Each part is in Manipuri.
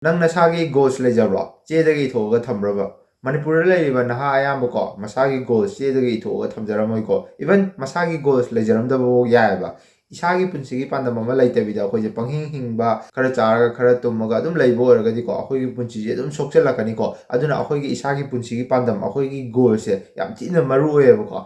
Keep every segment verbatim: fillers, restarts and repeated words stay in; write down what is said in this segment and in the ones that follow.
ꯅꯪ ꯅꯁꯥꯒꯤ ꯒꯣꯜꯁ ꯂꯩꯖꯕ꯭ꯔꯣ? ꯆꯦꯗꯒ ꯏꯊꯣꯛꯑꯒ ꯊꯝꯕ꯭ꯔꯕ? ꯃꯅꯤꯄꯨꯔꯗ ꯂꯩꯔꯤꯕ ꯅꯍꯥ ꯑꯌꯥꯝꯕꯀꯣ, ꯃꯁꯥꯒꯤ ꯒꯣꯜꯁ ꯆꯦꯗꯒ ꯏꯊꯣꯛꯑꯒ ꯊꯝꯖꯔꯝꯃꯣꯏꯀꯣ꯫ ꯏꯚꯟ ꯃꯁꯥꯒꯤ ꯒꯣꯜꯁ ꯂꯩꯖꯔꯝꯗꯕꯐꯥꯎ ꯌꯥꯏꯑꯕ꯫ ꯏꯁꯥꯒꯤ ꯄꯨꯟꯁꯤꯒꯤ ꯄꯥꯟꯗꯝ ꯑꯃ ꯂꯩꯇꯕꯤꯗ ꯑꯩꯈꯣꯏꯁꯦ ꯄꯪꯍꯤꯡ ꯍꯤꯡꯕ, ꯈꯔ ꯆꯥꯔꯒ ꯈꯔ ꯇꯨꯝꯃꯒ ꯑꯗꯨꯝ ꯂꯩꯕ ꯑꯣꯏꯔꯒꯗꯤꯀꯣ, ꯑꯩꯈꯣꯏꯒꯤ ꯄꯨꯟꯁꯤꯁꯦ ꯑꯗꯨꯝ ꯁꯣꯛꯆꯜꯂꯛꯀꯅꯤꯀꯣ꯫ ꯑꯗꯨꯅ ꯑꯩꯈꯣꯏꯒꯤ ꯏꯁꯥꯒꯤ ꯄꯨꯟꯁꯤꯒꯤ ꯄꯥꯟꯗꯝ, ꯑꯩꯈꯣꯏꯒꯤ ꯒꯣꯜꯁꯦ ꯌꯥꯝ ꯊꯤꯅ ꯃꯔꯨ ꯑꯣꯏꯌꯦꯕꯀꯣ꯫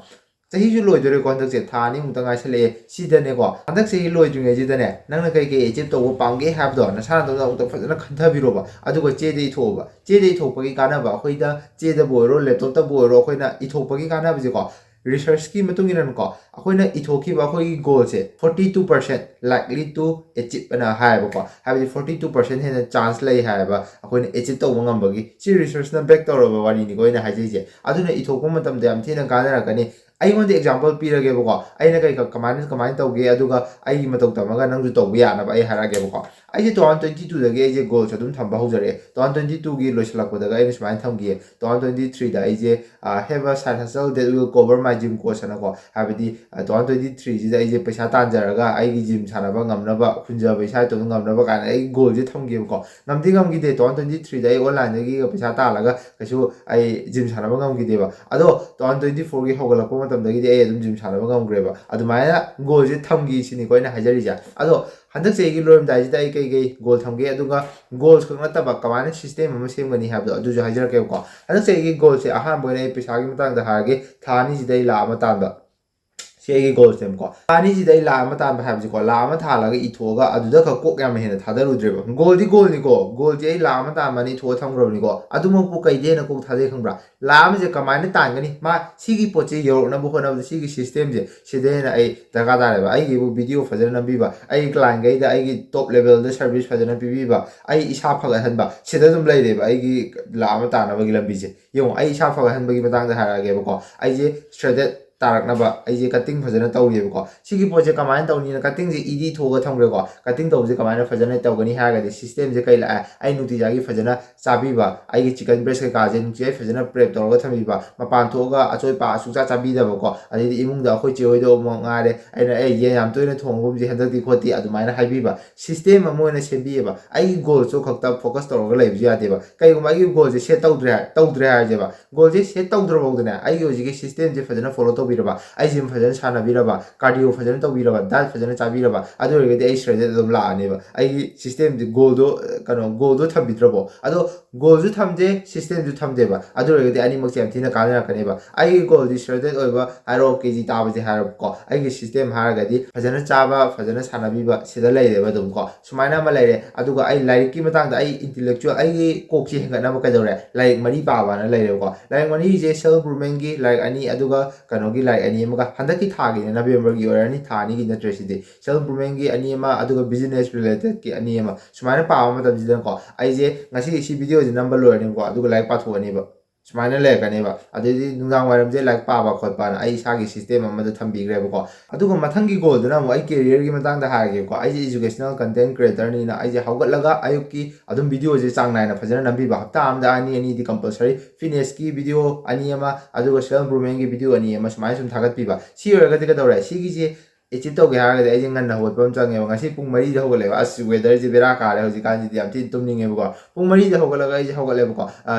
ꯆꯍꯤꯁꯨ ꯂꯣꯏꯗꯣꯔꯦꯀꯣ, ꯍꯟꯗꯛꯁꯦ ꯊꯥ ꯑꯅꯤꯃꯨꯛꯇ ꯉꯥꯏꯁꯜꯂꯛꯑꯦ꯫ ꯁꯤꯗꯅꯦꯀꯣ, ꯍꯟꯗꯛ ꯆꯍꯤ ꯂꯣꯏꯗ꯭ꯔꯤꯉꯩꯁꯤꯗꯅꯦ, ꯅꯪꯅ ꯀꯩ ꯀꯩ ꯑꯦꯆꯤꯞ ꯇꯧꯕ ꯄꯥꯝꯒꯦ ꯍꯥꯏꯕꯗꯣ ꯅꯁꯥꯅ ꯅꯇꯣꯝꯇ ꯑꯃꯨꯛꯇ ꯐꯖꯅ ꯈꯟꯊꯕꯤꯔꯣꯕ, ꯑꯗꯨꯒ ꯆꯦꯗ ꯏꯊꯣꯛꯑꯣꯕ꯫ ꯆꯦꯗ ꯏꯊꯣꯛꯄꯒꯤ ꯀꯥꯟꯅꯕ, ꯑꯩꯈꯣꯏꯗ ꯆꯦꯗꯕꯨ ꯑꯣꯏꯔꯣ, ꯂꯦꯞꯇꯣꯞꯇꯕꯨ ꯑꯣꯏꯔꯣ, ꯑꯩꯈꯣꯏꯅ ꯏꯊꯣꯛꯄꯒꯤ ꯀꯥꯟꯅꯕꯁꯦꯀꯣ, ꯔꯤꯁꯔꯁꯀꯤ ꯃꯇꯨꯡ ꯏꯟꯅꯀꯣ, ꯑꯩꯈꯣꯏꯅ ꯏꯊꯣꯛꯈꯤꯕ ꯑꯩꯈꯣꯏꯒꯤ ꯒꯣꯜꯁꯦ forty two percent likely to achieve ꯑꯅ ꯍꯥꯏꯌꯦꯕꯀꯣ꯫ ꯍꯥꯏꯕꯗꯤ forty two percent ꯍꯦꯟꯅ ꯆꯥꯟꯁ ꯂꯩ ꯍꯥꯏꯌꯦꯕ ꯑꯩꯈꯣꯏꯅ ꯑꯦꯆꯤꯞ ꯇꯧꯕ ꯉꯝꯕꯒꯤ꯫ ꯁꯤ ꯔꯤꯁꯔꯁꯅ ꯕꯦꯛ ꯇꯧꯔꯕ ꯋꯥꯔꯤꯅꯤꯀꯣ ꯑꯩꯅ ꯍꯥꯏꯖꯩꯁꯦ꯫ ꯑꯗꯨꯅ ꯏꯊꯣꯛꯄ ꯃꯇꯝꯗ ꯌꯥꯝ ꯊꯤꯅ ꯀꯥꯟꯅꯔꯛꯀꯅꯤ꯫ ꯑꯩꯉꯣꯟꯗ ꯑꯦꯛꯖꯥꯝꯄꯜ ꯄꯤꯔꯒꯦꯕꯀꯣ, ꯑꯩꯅ ꯀꯩ ꯀꯃꯥꯏꯅ ꯀꯃꯥꯏꯅ ꯇꯧꯒꯦ, ꯑꯗꯨꯒ ꯑꯩꯒꯤ ꯃꯇꯧ ꯇꯝꯃꯒ ꯅꯪꯁꯨ ꯇꯧꯕ ꯌꯥꯅꯕ ꯑꯩ ꯍꯥꯏꯔꯛꯑꯒꯦꯕꯀꯣ꯫ ꯑꯩꯁꯦ two thousand twenty twoꯗꯒꯤ ꯑꯩꯁꯦ ꯒꯣꯜꯁ ꯑꯗꯨꯝ ꯊꯝꯕ ꯍꯧꯖꯔꯛꯑꯦ꯫ Two thousand twenty twoꯒꯤ ꯂꯣꯏꯁꯤꯜꯂꯛꯄꯗꯒ ꯑꯩꯅ ꯁꯨꯃꯥꯏꯅ ꯊꯝꯈꯤꯌꯦ, two thousand twenty threeꯗ ꯑꯩꯁꯦ, "I have a side hustle that will cover my gym cost" ꯍꯥꯏꯅꯀꯣ꯫ ꯍꯥꯏꯕꯗꯤ, two thousand twenty threeꯁꯤꯗ ꯑꯩꯁꯦ ꯄꯩꯁꯥ ꯇꯥꯟꯖꯔꯒ ꯑꯩꯒꯤ ꯖꯤꯝ ꯁꯥꯟꯅꯕ ꯉꯝꯅꯕ, ꯍꯨꯟꯖꯕ ꯏꯁꯥ ꯏꯇꯣꯝꯇ ꯉꯝꯅꯕ ꯀꯥꯏꯅ ꯑꯩ ꯒꯣꯜꯁꯦ ꯊꯝꯈꯤꯕꯀꯣ꯫ ꯉꯝꯗꯤ ꯉꯝꯈꯤꯗꯦ, two thousand twenty threeꯗ ꯑꯩ ꯑꯣꯟꯂꯥꯏꯟꯗꯒꯤꯒ ꯄꯩꯁꯥ ꯇꯥꯜꯂꯒ ꯀꯩꯁꯨ ꯑꯩ ꯖꯤꯝ ꯁꯥꯟꯅꯕ ꯉꯝꯈꯤꯗꯦꯕ꯫ ꯑꯗꯣ two thousand twenty fourꯒꯤ ꯍꯧꯒꯠꯂꯛꯄ ꯃꯇꯝꯗꯒꯤꯗꯤ ꯑꯩ ꯑꯗꯨꯝ ꯖꯤꯝ ꯁꯥꯟꯅꯕ ꯉꯝꯈ꯭ꯔꯦꯕ꯫ ꯑꯗꯨꯃꯥꯏꯅ ꯒꯣꯜꯁꯦ ꯊꯝꯈꯤ ꯁꯤꯅꯤꯀꯣ ꯑꯩꯅ ꯍꯥꯏꯖꯔꯤꯁꯦ꯫ ꯑꯗꯣ ꯍꯟꯗꯛ ꯆꯍꯤꯒꯤ ꯂꯣꯏꯔꯝꯗꯥꯏꯁꯤꯗ ꯑꯩ ꯀꯩ ꯀꯩ ꯒꯣꯜ ꯊꯝꯒꯦ, ꯑꯗꯨꯒ ꯒꯣꯜꯁ ꯈꯛ ꯅꯠꯇꯕ ꯀꯃꯥꯏꯅ ꯁꯤꯁꯇꯦꯝ ꯑꯃ ꯁꯦꯝꯒꯅꯤ ꯍꯥꯏꯕꯗꯣ ꯑꯗꯨꯁꯨ ꯍꯥꯏꯖꯔꯛꯀꯦꯕꯀꯣ꯫ ꯍꯟꯗꯛ ꯆꯍꯤꯒꯤ ꯒꯣꯜꯁꯦ ꯑꯍꯥꯟꯕ ꯑꯣꯏꯅ ꯑꯩ ꯄꯩꯁꯥꯒꯤ ꯃꯇꯥꯡꯗ ꯍꯥꯏꯔꯒꯦ, ꯊꯥ ꯑꯅꯤꯁꯤꯗ ꯑꯩ ꯂꯥꯛ ꯑꯃ ꯇꯥꯟꯕ꯫ ꯁꯤ ꯑꯩꯒꯤ ꯒꯣꯜꯁꯅꯦꯕꯀꯣ꯫ ꯊꯥ ꯑꯅꯤꯁꯤꯗ ꯑꯩ ꯂꯥꯛ ꯑꯃ ꯇꯥꯟꯕ ꯍꯥꯏꯕꯁꯤꯀꯣ, ꯂꯥꯛ ꯑꯃ ꯊꯥꯜꯂꯒ ꯏꯊꯣꯛꯑꯒ ꯑꯗꯨꯗ ꯈꯛ ꯀꯣꯛ ꯌꯥꯝ ꯍꯦꯟꯅ ꯊꯥꯗꯔꯨꯗ꯭ꯔꯦꯕ꯫ ꯒꯣꯜꯗꯤ ꯒꯣꯜꯅꯤꯀꯣ, ꯒꯣꯜꯁꯦ ꯑꯩ ꯂꯥꯛ ꯑꯃ ꯇꯥꯟꯕꯅ ꯏꯊꯣꯛꯑ ꯊꯝꯈ꯭ꯔꯕꯅꯤꯀꯣ꯫ ꯑꯗꯨꯃꯛꯄꯨ ꯀꯩꯗ ꯍꯦꯟꯅ ꯀꯣꯛ ꯊꯥꯗꯩ ꯈꯪꯕ꯭ꯔꯥ? ꯂꯥꯛ ꯑꯃꯁꯦ ꯀꯃꯥꯏꯅ ꯇꯥꯟꯒꯅꯤ? ꯃꯥ ꯁꯤꯒꯤ ꯄꯣꯠꯁꯦ ꯌꯧꯔꯛꯅꯕ ꯍꯣꯠꯅꯕꯗ ꯁꯤꯒꯤ ꯁꯤꯁꯇꯦꯝꯁꯦ ꯁꯤꯗ ꯍꯦꯟꯅ ꯑꯩ ꯗꯔꯀꯥꯔ ꯇꯥꯔꯦꯕ꯫ ꯑꯩꯒꯤꯕꯨ ꯚꯤꯗꯤꯑꯣ ꯐꯖꯅ ꯅꯝꯕꯤꯕ, ꯑꯩꯒꯤ ꯀ꯭ꯂꯥꯏꯟꯈꯩꯗ ꯑꯩꯒꯤ ꯇꯣꯞ ꯂꯦꯚꯦꯜꯗ ꯁꯔꯚꯤꯁ ꯐꯖꯅ ꯄꯤꯕꯤꯕ, ꯑꯩ ꯏꯁꯥ ꯐꯒꯠꯍꯟꯕ, ꯁꯤꯗ ꯑꯗꯨꯝ ꯂꯩꯔꯦꯕ ꯑꯩꯒꯤ ꯂꯥꯛ ꯑꯃ ꯇꯥꯟꯅꯕꯒꯤ ꯂꯝꯕꯤꯁꯦ꯫ ꯌꯦꯡꯉꯣ, ꯑꯩ ꯏꯁꯥ ꯐꯒꯠꯍꯟꯕꯒꯤ ꯃꯇꯥꯡꯗ ꯍꯥꯏꯔꯛꯑꯒꯦꯕꯀꯣ꯫ ꯑꯩꯁꯦ ꯁ꯭ꯇ꯭ꯔꯦꯇꯦꯠ ꯇꯥꯔꯛꯅꯕ ꯑꯩꯁꯦ ꯀꯠꯇꯤꯡ ꯐꯖꯅ ꯇꯧꯔꯤꯑꯕꯀꯣ꯫ ꯁꯤꯒꯤ ꯄꯣꯠꯁꯦ ꯀꯃꯥꯏꯅ ꯇꯧꯅꯤꯅ, ꯀꯠꯇꯤꯡꯁꯦ ꯏꯗꯤ ꯊꯣꯛꯑꯒ ꯊꯝꯈ꯭ꯔꯦꯀꯣ꯫ ꯀꯠꯇꯤꯡ ꯇꯧꯕꯁꯦ ꯀꯃꯥꯏꯅ ꯐꯖꯅ ꯇꯧꯒꯅꯤ ꯍꯥꯏꯔꯒꯗꯤ, ꯁꯤꯁꯇꯦꯝꯁꯦ ꯀꯩ ꯂꯥꯛꯑꯦ? ꯑꯩ ꯅꯨꯡꯇꯤꯖꯥꯒꯤ ꯐꯖꯅ ꯆꯥꯕꯤꯕ, ꯑꯩꯒꯤ ꯆꯤꯀꯟ ꯕ꯭ꯔꯦꯁ ꯀꯩꯀꯥꯁꯦ ꯅꯨꯡꯇꯤꯖꯥꯒꯤ ꯐꯖꯅ ꯄ꯭ꯔꯦꯞ ꯇꯧꯔꯒ ꯊꯝꯕꯤꯕ, ꯃꯄꯥꯟ ꯊꯣꯛꯑꯒ ꯑꯆꯣꯏ ꯑꯄꯥ ꯁꯨꯡꯆꯥ ꯆꯥꯕꯤꯗꯕꯀꯣ꯫ ꯑꯗꯩꯗꯤ ꯏꯃꯨꯡꯗ ꯑꯩꯈꯣꯏ ꯆꯦ ꯍꯣꯏꯗꯣ ꯑꯃꯨꯛ ꯉꯥꯏꯔꯦ, ꯑꯩꯅ "ꯑꯦ, ꯌꯦꯟ ꯌꯥꯝ ꯇꯣꯏꯅ ꯊꯣꯡꯉꯒꯨꯝꯁꯤ ꯍꯟꯗꯛꯇꯤ" ꯈꯣꯠꯇꯤ ꯑꯗꯨꯃꯥꯏꯅ ꯍꯥꯏꯕꯤꯕ, ꯁꯤꯁꯇꯦꯝ ꯑꯃ ꯑꯣꯏꯅ ꯁꯦꯝꯕꯤꯑꯕ꯫ ꯑꯩꯒꯤ ꯒꯣꯜꯁꯨ ꯈꯛꯇ ꯐꯣꯀꯁ ꯇꯧꯔꯒ ꯂꯩꯕꯁꯨ ꯌꯥꯗꯦꯕ꯫ ꯀꯩꯒꯨꯝꯕ ꯑꯩꯒꯤ ꯒꯣꯜꯁꯦ ꯁꯦꯠ ꯇꯧꯗ꯭ꯔꯦ ꯍꯥꯏ-, ꯇꯧꯗ꯭ꯔꯦ ꯍꯥꯏꯔꯁꯦꯕ, ꯒꯣꯜꯁꯦ ꯁꯦꯠ ꯇꯧꯗ꯭ꯔꯐꯥꯎꯗꯅꯦ ꯑꯩꯒꯤ ꯍꯧꯖꯤꯛꯀꯤ ꯁꯤꯁꯇꯦꯝꯁꯦ ꯐꯖꯅ ꯐꯣꯂꯣ ꯇꯧꯕꯤꯔꯕ, ꯑꯩ ꯖꯤꯝ ꯐꯖꯅ ꯁꯥꯟꯅꯕꯤꯔꯕ, ꯀꯥꯔꯗꯤꯑꯣ ꯐꯖꯅ ꯇꯧꯕꯤꯔꯕ, ꯗꯥꯏꯠ ꯐꯖꯅ ꯆꯥꯕꯤꯔꯕ, ꯑꯗꯨ ꯑꯣꯏꯔꯒꯗꯤ ꯑꯩ ꯁ꯭ꯔꯦꯗꯦꯠ ꯑꯗꯨꯝ ꯂꯥꯛꯑꯅꯦꯕ꯫ ꯑꯩꯒꯤ ꯁꯤꯁꯇꯦꯝꯁꯦ ꯒꯣꯜꯗꯣ, ꯀꯩꯅꯣ, ꯒꯣꯜꯗꯣ ꯊꯝꯕꯤꯗ꯭ꯔꯕꯣ? ꯑꯗꯣ ꯒꯣꯜꯁꯨ ꯊꯝꯗꯦ, ꯁꯤꯁꯇꯦꯝꯁꯨ ꯊꯝꯗꯦꯕ, ꯑꯗꯨ ꯑꯣꯏꯔꯒꯗꯤ ꯑꯅꯤꯃꯛꯁꯦ ꯌꯥꯝ ꯊꯤꯅ ꯀꯥꯟꯅꯔꯛꯀꯅꯦꯕ꯫ ꯑꯩꯒꯤ ꯒꯣꯜꯗꯤ ꯁ꯭ꯔꯦꯗꯦꯠ ꯑꯣꯏꯕ, ꯍꯥꯏꯔꯣ, ꯀꯦ ꯖꯤ ꯇꯥꯕꯁꯦ ꯍꯥꯏꯔꯕꯀꯣ꯫ ꯑꯩꯒꯤ ꯁꯤꯁꯇꯦꯝ ꯍꯥꯏꯔꯒꯗꯤ ꯐꯖꯅ ꯆꯥꯕ, ꯐꯖꯅ ꯁꯥꯟꯅꯕꯤꯕ, ꯁꯤꯗ ꯂꯩꯔꯦꯕ ꯑꯗꯨꯝ ꯀꯣ꯫ ꯁꯨꯃꯥꯏꯅ ꯑꯃ ꯂꯩꯔꯦ꯫ ꯑꯗꯨꯒ ꯑꯩ ꯂꯥꯏꯔꯤꯛꯀꯤ ꯃꯇꯥꯡꯗ ꯑꯩ ꯏꯟꯇꯦꯂꯦꯛꯆꯨꯋꯦꯜ, ꯑꯩꯒꯤ ꯀꯣꯛꯁꯤ ꯍꯦꯟꯒꯠꯅꯕ ꯀꯩꯗꯧꯔꯦ? ꯂꯥꯏꯔꯤꯛ ꯃꯔꯤ ꯄꯥꯕꯅ ꯂꯩꯔꯦꯕꯀꯣ꯫ ꯂꯥꯏꯔꯤꯛ ꯃꯔꯤꯁꯦ ꯁꯦꯜꯐ ꯏꯝꯄ꯭ꯔꯨꯚꯃꯦꯟꯒꯤ ꯂꯥꯏꯔꯤꯛ ꯑꯅꯤ, ꯑꯗꯨꯒ ꯀꯩꯅꯣꯒꯤ ꯂꯥꯏꯔꯤꯛ ꯑꯅꯤ ꯑꯃꯒ, ꯍꯟꯗꯛꯀꯤ ꯊꯥꯒꯤꯅꯦ, ꯅꯕꯦꯝꯕꯔꯒꯤ ꯑꯣꯏꯔꯅꯤ, ꯊꯥ ꯑꯅꯤꯒꯤ ꯅꯠꯇ꯭ꯔꯦ ꯁꯤꯗꯤ, ꯁꯦꯜꯐ ꯏꯝꯄ꯭ꯔꯨꯚꯃꯦꯟꯒꯤ ꯑꯅꯤ ꯑꯃ, ꯑꯗꯨꯒ ꯕꯤꯖꯤꯅꯦꯁ ꯔꯤꯂꯦꯇꯦꯠꯀꯤ ꯑꯅꯤ ꯑꯃ꯫ ꯁꯨꯃꯥꯏꯅ ꯄꯥꯕ ꯃꯇꯝꯁꯤꯗꯀꯣ, ꯑꯩꯁꯦ ꯉꯁꯤ ꯁꯤ ꯚꯤꯗꯤꯑꯣꯁꯦ ꯅꯝꯕ ꯂꯣꯏꯔꯅꯦꯕꯀꯣ, ꯑꯗꯨꯒ ꯂꯥꯏꯔꯤꯛ ꯄꯥꯊꯣꯛꯑꯅꯦꯕ꯫ ꯁꯨꯃꯥꯏꯅ ꯂꯩꯔꯛꯀꯅꯦꯕ꯫ ꯑꯗꯩꯗꯤ ꯅꯨꯡꯗꯥꯡ ꯋꯥꯏꯔꯝꯁꯦ ꯂꯥꯏꯔꯤꯛ ꯄꯥꯕ ꯈꯣꯠꯄꯅ ꯑꯩ ꯏꯁꯥꯒꯤ ꯁꯤꯁꯇꯦꯝ ꯑꯃꯗ ꯊꯝꯕꯤꯈ꯭ꯔꯦꯕꯀꯣ꯫ ꯑꯗꯨꯒ ꯃꯊꯪꯒꯤ ꯒꯣꯜꯗꯨꯅ ꯑꯃꯨꯛ ꯑꯩ ꯀꯦꯔꯤꯌꯔꯒꯤ ꯃꯇꯥꯡꯗ ꯍꯥꯏꯔꯒꯦꯀꯣ꯫ ꯑꯩꯁꯦ ꯏꯖꯨꯀꯦꯁꯅꯦꯜ ꯀꯟꯇꯦꯟ ꯀ꯭ꯔꯤꯌꯦꯇꯔꯅꯤꯅ, ꯑꯩꯁꯦ ꯍꯧꯒꯠꯂꯒ ꯑꯌꯨꯛꯀꯤ ꯑꯗꯨꯝ ꯚꯤꯗꯤꯑꯣꯁꯦ ꯆꯥꯡ ꯅꯥꯏꯅ ꯐꯖꯅ ꯅꯝꯕꯤꯕ, ꯍꯞꯇꯥ ꯑꯃꯗ ꯑꯅꯤ ꯑꯅꯤꯗꯤ ꯀꯝꯄꯜꯁꯔꯤ, ꯐꯤꯠꯅꯦꯁꯀꯤ ꯚꯤꯗꯤꯑꯣ ꯑꯅꯤ ꯑꯃ, ꯑꯗꯨꯒ ꯁꯦꯜꯐ ꯏꯝꯄ꯭ꯔꯨꯚꯃꯦꯟꯒꯤ ꯚꯤꯗꯤꯑꯣ ꯑꯅꯤ ꯑꯃ ꯁꯨꯃꯥꯏꯅ ꯁꯨꯝ ꯊꯥꯒꯠꯄꯤꯕ꯫ ꯁꯤ ꯑꯣꯏꯔꯒꯗꯤ ꯀꯩꯗꯧꯔꯦ? ꯁꯤꯒꯤꯁꯦ ꯑꯦꯆꯤꯞ ꯇꯧꯒꯦ ꯍꯥꯏꯔꯒꯗꯤ ꯑꯩꯁꯦ ꯉꯟꯅ ꯍꯧꯒꯠꯄ ꯑꯃ ꯆꯪꯉꯦꯕ꯫ ꯉꯁꯤ ꯄꯨꯡ ꯃꯔꯤꯗ ꯍꯧꯒꯠꯂꯦꯕ꯫ ꯑꯁ, ꯋꯦꯗꯔꯁꯦ ꯕꯦꯔꯥ ꯀꯥꯔꯦ ꯍꯧꯖꯤꯛꯀꯥꯟꯁꯤꯗꯤ, ꯌꯥꯝ ꯊꯤꯅ ꯇꯨꯝꯅꯤꯡꯉꯦꯕꯀꯣ꯫ ꯄꯨꯡ ꯃꯔꯤꯗ ꯍꯧꯒꯠꯂꯒ ꯑꯩꯁꯦ ꯍꯧꯒꯠꯂꯦꯕꯀꯣ,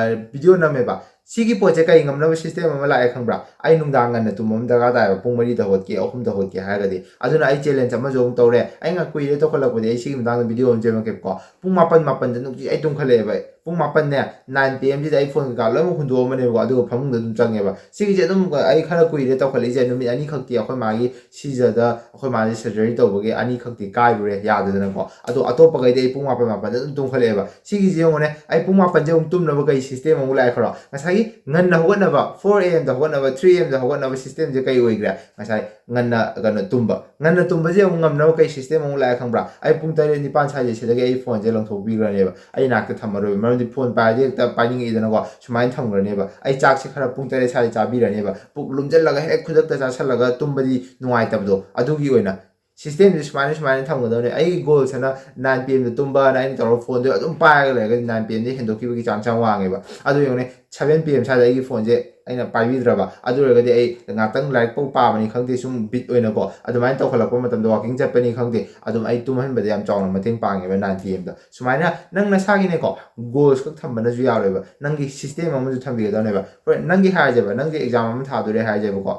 ꯚꯤꯗꯤꯑꯣ ꯅꯝꯃꯦꯕ꯫ ꯁꯤꯒꯤ ꯄꯣꯠꯁꯦ ꯀꯔꯤ ꯉꯝꯅꯕ ꯁꯤꯁꯇꯦꯝ ꯑꯃ ꯂꯥꯛꯑꯦ ꯈꯪꯕ꯭ꯔꯥ? ꯑꯩ ꯅꯨꯡꯗꯥꯡ ꯉꯟꯅ ꯇꯨꯝꯕ ꯑꯃ ꯗꯔꯀꯥꯔ ꯇꯥꯏꯕ, ꯄꯨꯡ ꯃꯔꯤꯗ ꯍꯧꯒꯠꯀꯦ, ꯑꯍꯨꯝꯗ ꯍꯧꯒꯠꯀꯦ ꯍꯥꯏꯔꯒꯗꯤ꯫ ꯑꯗꯨꯅ ꯑꯩ ꯆꯦꯂꯦꯟꯖ ꯑꯃꯁꯨ ꯑꯃꯨꯛ ꯇꯧꯔꯦ꯫ ꯑꯩ ꯉ-, ꯀꯨꯏꯔꯦ ꯇꯧꯈꯠꯂꯛꯄꯗꯤ, ꯑꯩ ꯁꯤꯒꯤ ꯃꯇꯥꯡꯗ ꯚꯤꯗꯤꯑꯣ ꯑꯃ ꯁꯦꯝꯃꯛꯀꯦꯕꯀꯣ꯫ ꯄꯨꯡ ꯃꯥꯄꯟ, ꯃꯥꯄꯟꯗ ꯅꯨꯡꯇꯤ ꯑꯩ ꯇꯨꯝꯈꯠꯂꯛꯑꯦꯕ ꯑꯩ꯫ ꯄꯨꯡ ꯃꯥꯄꯟꯅꯦ, ꯅꯥꯏꯟ ꯄꯤ ꯑꯦꯝꯁꯤꯗ ꯑꯩ ꯐꯣꯟ ꯀꯩꯀꯥ ꯂꯣꯏꯅꯃꯛ ꯍꯨꯟꯗꯣꯛꯑꯝꯕꯅꯦꯕꯀꯣ, ꯑꯗꯨꯒ ꯐꯃꯨꯡꯗ ꯑꯗꯨꯝ ꯆꯪꯉꯦꯕ꯫ ꯁꯤꯒꯤꯁꯦ ꯑꯗꯨꯝ ꯑꯩ ꯈꯔ ꯀꯨꯏꯔꯦ ꯇꯧꯈꯠꯂꯛꯏꯁꯦ, ꯅꯨꯃꯤꯠ ꯑꯅꯤꯈꯛꯇꯤ ꯑꯩꯈꯣꯏ ꯃꯥꯒꯤ ꯁꯤꯖꯗ, ꯑꯩꯈꯣꯏ ꯃꯥꯁꯦ ꯁꯔꯖꯔꯤ ꯇꯧꯕꯒꯤ ꯑꯅꯤꯈꯛꯇꯤ ꯀꯥꯏꯔꯨꯔꯦ ꯌꯥꯗꯗꯅꯀꯣ꯫ ꯑꯗꯣ ꯑꯇꯣꯞꯄꯈꯩꯗꯤ ꯑꯩ ꯄꯨꯡ ꯃꯥꯄꯟ, ꯃꯥꯄꯟꯗ ꯑꯗꯨꯝ ꯇꯨꯝꯈꯠꯂꯛꯑꯦꯕ꯫ ꯁꯤꯒꯤꯁꯦ ꯌꯦꯡꯉꯨꯅꯦ, ꯑꯩ ꯄꯨꯡ ꯃꯥꯄꯟꯁꯦ ꯑꯃꯨꯛ ꯇꯨꯝꯅꯕ ꯀꯩ ꯁꯤꯁꯇꯦꯝ ꯑꯃꯨꯛ ꯂꯥꯛꯑꯦ ꯈꯔꯣ? ꯉꯁꯥꯏ ꯉꯟꯅ ꯍꯧꯒꯠꯅꯕ, four a.m.ꯗ ꯍꯧꯒꯠꯅꯕ, three a.m.ꯗ ꯍꯧꯒꯠꯅꯕ systemꯁꯦ ꯀꯩ ꯑꯣꯏꯈ꯭ꯔꯦ? ꯉꯁꯥꯏ ꯉꯟꯅ ꯀꯩꯅꯣ ꯇꯨꯝꯕ꯫ ꯉꯟꯅ ꯇꯨꯝꯕꯁꯦ ꯑꯃꯨꯛ ꯉꯝꯅꯕ ꯀꯩ system ꯑꯃꯨꯛ ꯂꯥꯛꯑꯦ ꯈꯪꯕ꯭ꯔꯥ? ꯑꯩ ꯄꯨꯡ ꯇꯔꯦꯠ ꯅꯤꯄꯥꯟ ꯁ꯭ꯋꯥꯏꯁꯦ ꯁꯤꯗꯒꯤ ꯑꯩ phoneꯁꯦ ꯂꯪꯊꯣꯛꯄꯤꯈ꯭ꯔꯅꯦꯕ꯫ ꯑꯩ ꯅꯥꯛꯇ ꯊꯝꯃꯔꯣꯏꯕ, ꯃꯔꯝꯗꯤ phone ꯄꯥꯏꯔꯗꯤ ꯍꯦꯛꯇ ꯄꯥꯏꯅꯤꯡꯉꯛꯏꯗꯅꯀꯣ꯫ ꯁꯨꯃꯥꯏꯅ ꯊꯝꯈ꯭ꯔꯅꯦꯕ꯫ ꯑꯩ ꯆꯥꯛꯁꯦ ꯈꯔ ꯄꯨꯡ ꯇꯔꯦꯠ ꯁ꯭ꯋꯥꯏꯗ ꯆꯥꯕꯤꯔꯅꯦꯕ꯫ ꯄꯨꯛ ꯂꯨꯝꯁꯤꯜꯂꯒ ꯍꯦꯛ ꯈꯨꯗꯛꯇ ꯆꯥꯁꯤꯜꯂꯒ ꯇꯨꯝꯕꯗꯤ ꯅꯨꯡꯉꯥꯏꯇꯕꯗꯣ, ꯑꯗꯨꯒꯤ ꯑꯣꯏꯅ systemꯁꯦ ꯁꯨꯃꯥꯏꯅ ꯁꯨꯃꯥꯏꯅ ꯊꯝꯒꯗꯕꯅꯦ꯫ ꯑꯩꯒꯤ goalꯁꯤꯅ nine p.m.ꯗ ꯇꯨꯝꯕꯅ ꯑꯩꯅ ꯇꯧꯔꯒ phoneꯗꯣ ꯑꯗꯨꯝ ꯄꯥꯏꯔꯒ ꯂꯩꯔꯒꯗꯤ nine p.m.ꯗ ꯍꯦꯟꯗꯣꯛꯈꯤꯕꯒꯤ chance ꯌꯥꯝ ꯋꯥꯡꯉꯦꯕ꯫ ꯑꯗꯨ ꯌꯦꯡꯉꯨꯅꯦ, seven p.m. ꯁ꯭ꯋꯥꯏꯗ ꯑꯩꯒꯤ phoneꯁꯦ ꯑꯩꯅ ꯄꯥꯏꯕꯤꯗ꯭ꯔꯕ, ꯑꯗꯨ ꯑꯣꯏꯔꯒꯗꯤ ꯑꯩ ꯉꯥꯛꯇꯪ ꯂꯥꯏꯔꯤꯛ ꯄꯥꯎ ꯄꯥꯕꯅꯤ ꯈꯪꯗꯦ, ꯁꯨꯝ bit ꯑꯣꯏꯅꯀꯣ, ꯑꯗꯨꯃꯥꯏꯅ ꯇꯧꯈꯠꯂꯛꯄ ꯃꯇꯝꯗ, walking ꯆꯠꯄꯅꯤ ꯈꯪꯗꯦ, ꯑꯗꯨꯝ ꯑꯩ ꯇꯨꯝꯍꯟꯕꯗ ꯌꯥꯝ ꯆꯥꯎꯅ ꯃꯇꯦꯡ ꯄꯥꯡꯉꯦꯕ nine p.m.ꯗ꯫ ꯁꯨꯃꯥꯏꯅ ꯅꯪ ꯅꯁꯥꯒꯤꯅꯦꯀꯣ, goals ꯈꯛ ꯊꯝꯕꯅꯁꯨ ꯌꯥꯔꯣꯏꯕ, ꯅꯪꯒꯤ system ꯑꯃꯁꯨ ꯊꯝꯕꯤꯒꯗꯕꯅꯦꯕ꯫ ꯍꯣꯏ, ꯅꯪꯒꯤ ꯍꯥꯏꯔꯁꯦꯕ, ꯅꯪꯒꯤ exam ꯑꯃ ꯊꯥꯗꯣꯔꯦ ꯍꯥꯏꯔꯁꯦꯕꯀꯣ,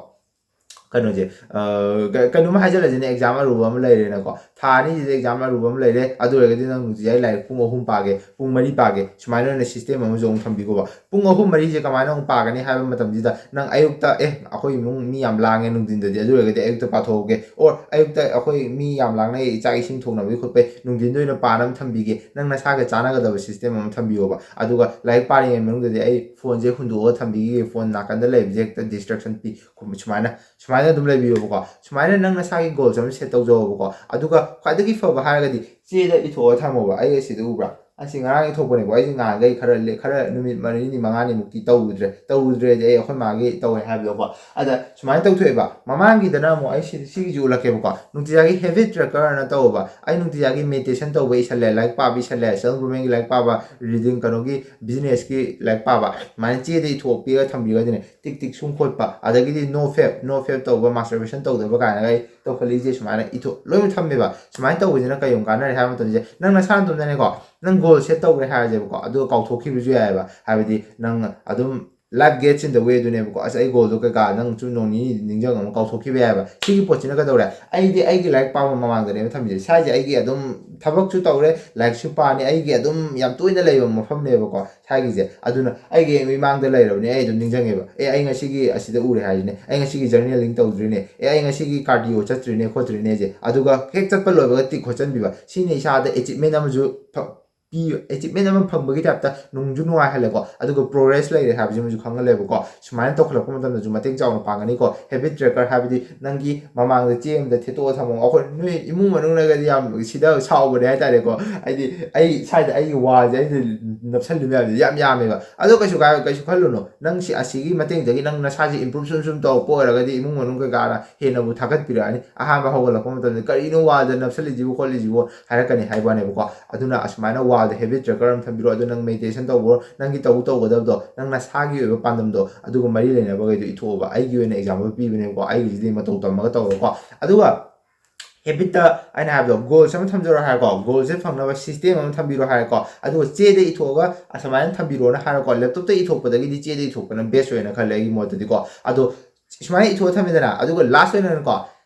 ꯀꯩꯅꯣꯁꯦ, ꯑ, ꯀ-, ꯀꯩꯅꯣꯝꯃ ꯍꯥꯏꯖꯤꯜꯂꯁꯤꯅꯦ, exam ꯑꯔꯨꯕ ꯑꯃ ꯂꯩꯔꯦꯅꯀꯣ, ꯊꯥ ꯑꯅꯤꯁꯤꯗ exam ꯑꯔꯨꯕ ꯑꯃ ꯂꯩꯔꯦ꯫ ꯑꯗꯨ ꯑꯣꯏꯔꯒꯗꯤ ꯅꯪ ꯅꯨꯡꯇꯤꯖꯥꯏ ꯂꯥꯏꯔꯤꯛ ꯄꯨꯡ ꯑꯍꯨꯝ ꯄꯥꯒꯦ, ꯄꯨꯡ ꯃꯔꯤ ꯄꯥꯒꯦ, ꯁꯨꯃꯥꯏꯅ ꯑꯣꯏꯅ system ꯑꯃꯁꯨ ꯑꯃꯨꯛ ꯊꯝꯕꯤꯈꯣꯕ꯫ ꯄꯨꯡ ꯑꯍꯨꯝ ꯃꯔꯤꯁꯦ ꯀꯃꯥꯏꯅ ꯑꯃꯨꯛ ꯄꯥꯒꯅꯤ ꯍꯥꯏꯕ ꯃꯇꯝꯁꯤꯗ, ꯅꯪ ꯑꯌꯨꯛꯇ, "ꯑꯦ, ꯑꯩꯈꯣꯏ ꯏꯃꯨꯡ ꯃꯤ ꯌꯥꯝ ꯂꯥꯡꯉꯦ ꯅꯨꯡꯊꯤꯟꯗꯗꯤ, ꯑꯗꯨ ꯑꯣꯏꯔꯒꯗꯤ ꯑꯌꯨꯛꯇ ꯄꯥꯊꯣꯛꯑꯒꯦ", or "ꯑꯌꯨꯛꯇ ꯑꯩꯈꯣꯏ ꯃꯤ ꯌꯥꯝ ꯂꯥꯡꯅꯩ, ꯆꯥꯛ ꯏꯁꯤꯡ ꯊꯣꯡꯅꯕꯒꯤ ꯈꯣꯠꯄꯩ, ꯅꯨꯡꯊꯤꯟꯗ ꯑꯣꯏꯅ ꯄꯥꯅꯕ ꯊꯝꯕꯤꯒꯦ", ꯅꯪ ꯅꯁꯥꯒ ꯆꯥꯟꯅꯒꯗꯕ system ꯑꯃ ꯊꯝꯕꯤꯌꯣꯕ꯫ ꯑꯗꯨꯒ ꯂꯥꯏꯔꯤꯛ ꯄꯥꯔꯤꯉꯩ ꯃꯅꯨꯡꯗꯗꯤ ꯑꯩ phoneꯁꯦ ꯍꯨꯟꯗꯣꯛꯑꯒ ꯊꯝꯕꯤꯈꯤꯒꯦ, phone ꯅꯥꯀꯟꯗ ꯂꯩꯕꯁꯦ ꯍꯦꯛꯇ distraction ꯄꯤ, ꯁꯨꯃꯥꯏꯅ, ꯁꯨꯃꯥꯏꯅ ꯑꯗꯨꯝ ꯂꯩꯕꯤꯌꯣꯕꯀꯣ꯫ ꯁꯨꯃꯥꯏꯅ ꯅꯪ ꯅꯁꯥꯒꯤ goals ꯑꯃ set ꯇꯧꯖꯧꯕꯀꯣ꯫ ꯑꯗꯨꯒ ꯈ꯭ꯋꯥꯏꯗꯒꯤ ꯐꯕ ꯍꯥꯏꯔꯒꯗꯤ ꯆꯦꯗ ꯏꯊꯣꯛꯑ ꯊꯝꯃꯣꯕ꯫ ꯑꯩ ꯑꯁꯤꯗ ꯎꯕ꯭ꯔꯥ? ꯑꯁꯤ ꯉꯔꯥꯡ ꯏꯊꯣꯛꯄꯅꯦꯕ꯫ ꯑꯩꯁꯦ ꯉꯍꯥꯟꯈꯩ ꯈꯔ ꯂꯦ-, ꯈꯔ ꯅꯨꯃꯤꯠ ꯃꯔꯤꯅꯤ ꯃꯉꯥꯅꯤꯃꯨꯛꯇꯤ ꯇꯧꯔꯨꯗ꯭ꯔꯦ꯫ ꯇꯧꯔꯨꯗ꯭ꯔꯦꯗꯤ ꯑꯩ ꯑꯩꯈꯣꯏ ꯃꯥꯒꯤ ꯇꯧꯋꯦ ꯍꯥꯏꯕꯗꯣꯀꯣ꯫ ꯑꯗ ꯁꯨꯃꯥꯏꯅ ꯇꯧꯊꯣꯛꯑꯦꯕ꯫ ꯃꯃꯥꯡꯒꯤꯗꯅ ꯑꯃꯨꯛ ꯑꯩ ꯁꯤ-, ꯁꯤꯒꯤꯁꯨ ꯎꯠꯂꯛꯀꯦꯕꯀꯣ꯫ ꯅꯨꯡꯇꯤꯖꯥꯒꯤ habit trackerꯅ ꯇꯧꯕ꯫ ꯑꯩ ꯅꯨꯡꯇꯤꯖꯥꯒꯤ meditation ꯇꯧꯕ ꯏꯁꯜꯂꯦ, ꯂꯥꯏꯔꯤꯛ ꯄꯥꯕ ꯏꯁꯜꯂꯦ, self improvementꯀꯤ ꯂꯥꯏꯔꯤꯛ ꯄꯥꯕ, reading, ꯀꯩꯅꯣꯒꯤ businessꯀꯤ ꯂꯥꯏꯔꯤꯛ ꯄꯥꯕ, ꯑꯗꯨꯃꯥꯏꯅ ꯆꯦꯗ ꯏꯊꯣꯛꯄꯤꯔꯒ ꯊꯝꯕꯤꯔꯒꯗꯤꯅꯦ, ꯇꯤꯛ ꯇꯤꯛ ꯁꯨꯝ ꯈꯣꯠꯄ, ꯑꯗꯒꯤꯗꯤ no fap, no fap ꯇꯧꯕ, masturbation ꯇꯧꯗꯕ ꯀꯥꯏꯅꯒ ꯑꯩ ꯇꯧꯈꯠꯂꯛꯏꯁꯦ ꯁꯨꯃꯥꯏꯅ ꯏꯊꯣꯛ-, ꯂꯣꯏꯅ ꯊꯝꯃꯦꯕ꯫ ꯁꯨꯃꯥꯏꯅ ꯇꯧꯕꯁꯤꯅ ꯀꯩꯒꯨꯝꯕ ꯀꯥꯟꯅꯔꯦ ꯍꯥꯏꯕ ꯃꯇꯝꯗꯁꯦ, ꯅꯪ ꯅꯁꯥ ꯅꯇꯣꯝꯗꯅꯦꯀꯣ, ꯅꯪ goal set ꯇꯧꯈ꯭ꯔꯦ ꯍꯥꯏꯔꯁꯦꯕꯀꯣ, ꯑꯗꯨꯒ ꯀꯥꯎꯊꯣꯛꯈꯤꯕꯁꯨ ꯌꯥꯏꯑꯕ꯫ ꯍꯥꯏꯕꯗꯤ ꯅꯪ ꯑꯗꯨꯝ life gets in the way ꯑꯗꯨꯅꯦꯕꯀꯣ꯫ "ꯑꯁ, ꯑꯩ goalꯗꯣ ꯀꯩꯀꯥ", ꯅꯪ ꯁꯨꯝ ꯅꯣꯡ ꯅꯤꯅꯤ ꯅꯤꯡꯁꯤꯡꯉꯒ ꯀꯥꯎꯊꯣꯛꯈꯤꯕ ꯌꯥꯏꯑꯕ꯫ ꯁꯤꯒꯤ ꯄꯣꯠꯁꯤꯅ ꯀꯩꯗꯧꯔꯦ? ꯑꯩꯗꯤ ꯑꯩꯒꯤ ꯂꯥꯏꯔꯤꯛ ꯄꯥꯕ ꯃꯃꯥꯡꯗꯅꯦꯕ ꯊꯝꯃꯤꯁꯦ꯫ ꯁ꯭ꯋꯥꯏꯁꯦ ꯑꯩꯒꯤ ꯑꯗꯨꯝ ꯊꯕꯛꯁꯨ ꯇꯧꯔꯦ, ꯂꯥꯏꯔꯤꯛꯁꯨ ꯄꯥꯅꯤ, ꯑꯩꯒꯤ ꯑꯗꯨꯝ ꯌꯥꯝ ꯇꯣꯏꯅ ꯂꯩꯕ ꯃꯐꯝꯅꯦꯕꯀꯣ꯫ ꯁ꯭ꯋꯥꯏꯒꯤꯁꯦ꯫ ꯑꯗꯨꯅ ꯑꯩꯒꯤ ꯍꯦꯛ ꯃꯤꯃꯥꯡꯗ ꯂꯩꯔꯕꯅꯤ, ꯑꯩ ꯑꯗꯨꯝ ꯅꯤꯡꯁꯤꯡꯉꯦꯕ꯫ "ꯑꯦ, ꯑꯩ ꯉꯁꯤꯒꯤ ꯑꯁꯤꯗ ꯎꯔꯦ ꯍꯥꯏꯔꯤꯅꯦ, ꯑꯩ ꯉꯁꯤꯒꯤ journaling ꯇꯧꯗ꯭ꯔꯤꯅꯦ, ꯑꯦ, ꯑꯩ ꯉꯁꯤꯒꯤ cardio ꯆꯠꯇ꯭ꯔꯤꯅꯦ ꯈꯣꯠꯇ꯭ꯔꯤꯅꯦꯁꯦ", ꯑꯗꯨꯒ ꯍꯦꯛ ꯆꯠꯄ ꯂꯣꯏꯕꯒ ꯇꯤꯛ ꯈꯣꯠꯆꯟꯕꯤꯕ꯫ ꯁꯤꯅ ꯏꯁꯥꯗ achievement ꯑꯃꯁꯨ ꯐ-, ꯄꯤ ꯑꯦꯆꯤꯞꯃꯦꯟ ꯑꯃ ꯐꯪꯕꯒꯤ ꯇꯥꯏꯞꯇ ꯅꯨꯡꯁꯨ ꯅꯨꯡꯉꯥꯏꯍꯜꯂꯦꯀꯣ꯫ ꯑꯗꯨꯒ ꯄ꯭ꯔꯣꯒ꯭ꯔꯦꯁ ꯂꯩꯔꯦ ꯍꯥꯏꯕꯁꯤꯃꯁꯨ ꯈꯪꯍꯜꯂꯦꯕꯀꯣ꯫ ꯁꯨꯃꯥꯏꯅ ꯇꯧꯈꯠꯂꯛꯄ ꯃꯇꯝꯗꯁꯨ ꯃꯇꯦꯡ ꯆꯥꯎꯅ ꯄꯥꯡꯒꯅꯤꯀꯣ꯫ ꯍꯦꯕꯤꯠ ꯇ꯭ꯔꯦꯀꯔ ꯍꯥꯏꯕꯗꯤ ꯅꯪꯒꯤ ꯃꯃꯥꯡꯗ ꯆꯦ ꯑꯃꯗ ꯊꯦꯠꯇꯣꯛꯑ ꯊꯝꯃꯣ꯫ ꯑꯩꯈꯣꯏ ꯅꯣꯏ ꯏꯃꯨꯡ ꯃꯅꯨꯡꯅꯒꯗꯤ ꯌꯥꯝ ꯁꯤꯗ ꯁꯥꯎꯕꯅꯦ ꯍꯥꯏꯇꯥꯔꯦꯀꯣ꯫ ꯍꯥꯏꯗꯤ ꯑꯩ ꯁ꯭ꯋꯥꯏꯗ ꯑꯩꯒꯤ ꯋꯥꯜꯁꯦ ꯑꯩꯅ ꯅꯞꯁꯜꯂꯤ ꯃꯌꯥꯝꯁꯦ ꯌꯥꯝ ꯌꯥꯝꯃꯦꯕ꯫ ꯑꯗꯣ ꯀꯩꯁꯨ ꯀꯥꯏ ꯀꯩꯁꯨ ꯈꯜꯂꯨꯅꯨ꯫ ꯅꯪ ꯁꯤ ꯑꯁꯤꯒꯤ ꯃꯇꯦꯡꯗꯒꯤ ꯅꯪ ꯅꯁꯥꯁꯦ ꯏꯝꯄ꯭ꯔꯨꯞ ꯁꯨꯝ ꯁꯨꯝ ꯇꯧꯔꯛꯄ ꯑꯣꯏꯔꯒꯗꯤ ꯏꯃꯨꯡ ꯃꯅꯨꯡ ꯀꯩꯀꯥꯅ ꯍꯦꯟꯅꯕꯨ ꯊꯥꯒꯠꯄꯤꯔꯛꯑꯅꯤ꯫ ꯑꯍꯥꯟꯕ ꯍꯧꯒꯠꯂꯛꯄ ꯃꯇꯝꯗ "ꯀꯔꯤꯅꯣ ꯋꯥꯜꯗ ꯅꯞꯁꯜꯂꯤꯁꯤꯕꯨ ꯈꯣꯠꯂꯤꯁꯤꯕꯨ?" ꯍꯥꯏꯔꯛꯀꯅꯤ ꯍꯥꯏꯕ ꯋꯥꯅꯦꯕꯀꯣ꯫ ꯑꯗꯨꯅ ꯑꯁꯨꯃꯥꯏꯅ ꯋꯥꯜꯗ ꯍꯦꯕꯤꯠ ꯇ꯭ꯔꯦꯀꯔ ꯑꯃ ꯊꯝꯕꯤꯔꯣ꯫ ꯑꯗꯨ ꯅꯪ ꯃꯦꯗꯤꯇꯦꯁꯟ ꯇꯧꯕ꯭ꯔꯣ, ꯅꯪꯒꯤ ꯇꯧ ꯇꯧꯒꯗꯕꯗꯣ, ꯅꯪ ꯅꯁꯥꯒꯤ ꯑꯣꯏꯕ ꯄꯥꯟꯗꯝꯗꯣ ꯑꯗꯨꯒ ꯃꯔꯤ ꯂꯩꯅꯕꯈꯩꯗꯣ ꯏꯊꯣꯛꯑꯣꯕ꯫ ꯑꯩꯒꯤ ꯑꯣꯏꯅ ꯑꯦꯛꯖꯥꯝꯄꯜ ꯄꯤꯕꯅꯦꯕꯀꯣ꯫ ꯑꯩꯒꯤꯁꯤꯗꯤ ꯃꯇꯧ ꯇꯝꯃꯒ ꯇꯧꯔꯣꯀꯣ꯫ ꯑꯗꯨꯒ ꯍꯦꯕꯤꯠꯇ ꯑꯩꯅ ꯍꯥꯏꯕꯗꯣ, ꯒꯣꯜꯁ ꯑꯃ ꯊꯝꯖꯔꯣ ꯍꯥꯏꯔꯦꯀꯣ꯫ ꯒꯣꯜꯁꯦ ꯐꯪꯅꯕ ꯁꯤꯁꯇꯦꯝ ꯑꯃ ꯊꯝꯕꯤꯔꯣ ꯍꯥꯏꯔꯦꯀꯣ꯫ ꯑꯗꯨꯒ ꯆꯦꯗ ꯏꯊꯣꯛꯑꯒ ꯑꯁꯨꯃꯥꯏꯅ ꯊꯝꯕꯤꯔꯣꯅ ꯍꯥꯏꯔꯣꯀꯣ꯫ ꯂꯦꯞꯇꯣꯞꯇ ꯏꯊꯣꯛꯄꯗꯒꯤꯗꯤ ꯆꯦꯗ ꯏꯊꯣꯛꯄꯅ ꯕꯦꯁ ꯑꯣꯏꯅ ꯈꯜꯂꯦ ꯑꯩꯒꯤ ꯃꯣꯠꯇꯗꯤꯀꯣ꯫ ꯑꯗꯣ ꯁꯨꯃꯥꯏꯅ ꯏꯊꯣꯛꯑ ꯊꯝꯃꯦꯗꯅ, ꯑꯗꯨꯒ ꯂꯥꯁ ꯑꯣꯏꯅꯅꯦꯀꯣ,